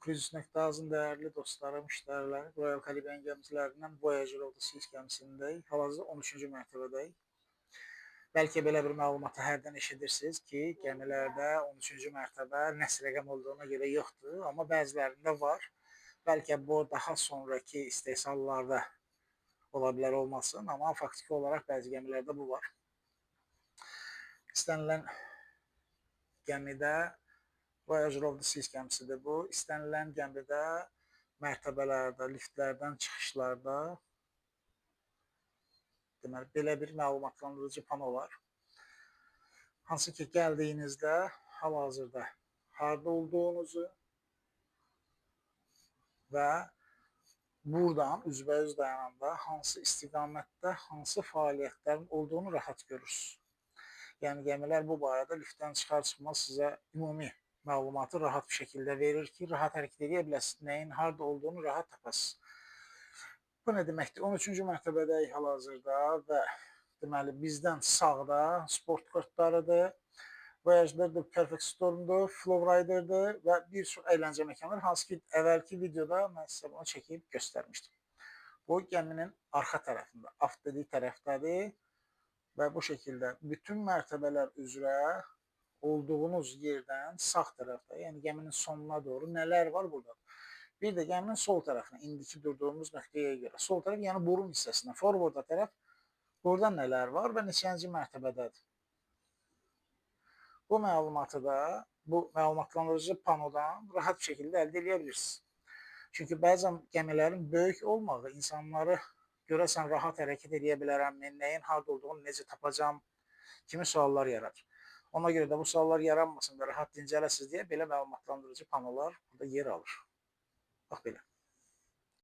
Cruise.azın dəyərli dostları, müştərilər, Royal Caribbean gəmilərindən Voyager of the Seas gəmisindəyik. Hal-hazırda 13-cü mərtəbədəyik. Bəlkə belə bir məlumatı hərdən eşidirsiniz ki, gəmilərdə 13-cü mərtəbə nəs rəqəm olduğuna görə yoxdur, amma bəzilərində var. Bəlkə bu daha sonrakı istehsallarda ola bilər, olmasın, amma faktiki olaraq bəzi gəmilərdə bu var. İstənilən gəmidə, Voyager of the Seas gəmisidir bu. İstənilən gəmidə mərtəbələrdə, liftlərdən çıxışlarda deməli belə bir məlumatlandırıcı pano var. Hansı ki gəldiyinizdə hal-hazırda harda olduğunuzu və buradan üzbəüz dayananda hansı istiqamətdə hansı fəaliyyətlərin olduğunu rahat görürsünüz. Yəni gəmilər bu barədə liftdən çıxar-çıxmaz sizə ümumi məlumatı rahat bir şəkildə verir ki, rahat hərəkət edə biləsiniz. Nəyin harda olduğunu rahat tapasınız. Bu nə deməkdir? 13-cü mərtəbədəyik hal-hazırda və deməli bizdən sağda sport kortlarıdır. Voyager'dır, Perfect Storm'dur, Flowrider'dır və bir çox əyləncə məkanları, hansı ki əvvəlki videoda mən sizə bunu çəkib göstərmişdim. Bu gəminin arxa tərəfində, aft dediyi tərəfdədir və bu şəkildə bütün mərtəbələr üzrə olduğunuz yerdən sağ tərəfdə, yəni gəminin sonuna doğru nələr var burada. Bir də gəminin sol tərəfinə, indiki durduğumuz nöqtəyə görə, sol tərəf, yəni burun hissəsinə, forwarda tərəf, burada nələr var və neçənci mərtəbədədir. Bu məlumatı da bu məlumatlandırıcı panodan rahat bir şəkildə əldə edə bilirsiniz. Çünki bəzən gəmilərin böyük olmağı insanları görəsən rahat hərəkət edə bilərəmmi, nəyin harda olduğunu necə tapacam kimi suallar yaradır. Ona görə də bu suallar yaranmasın və rahat dincələsiniz deyə belə məlumatlandırıcı panolar burada yer alır. Bax belə.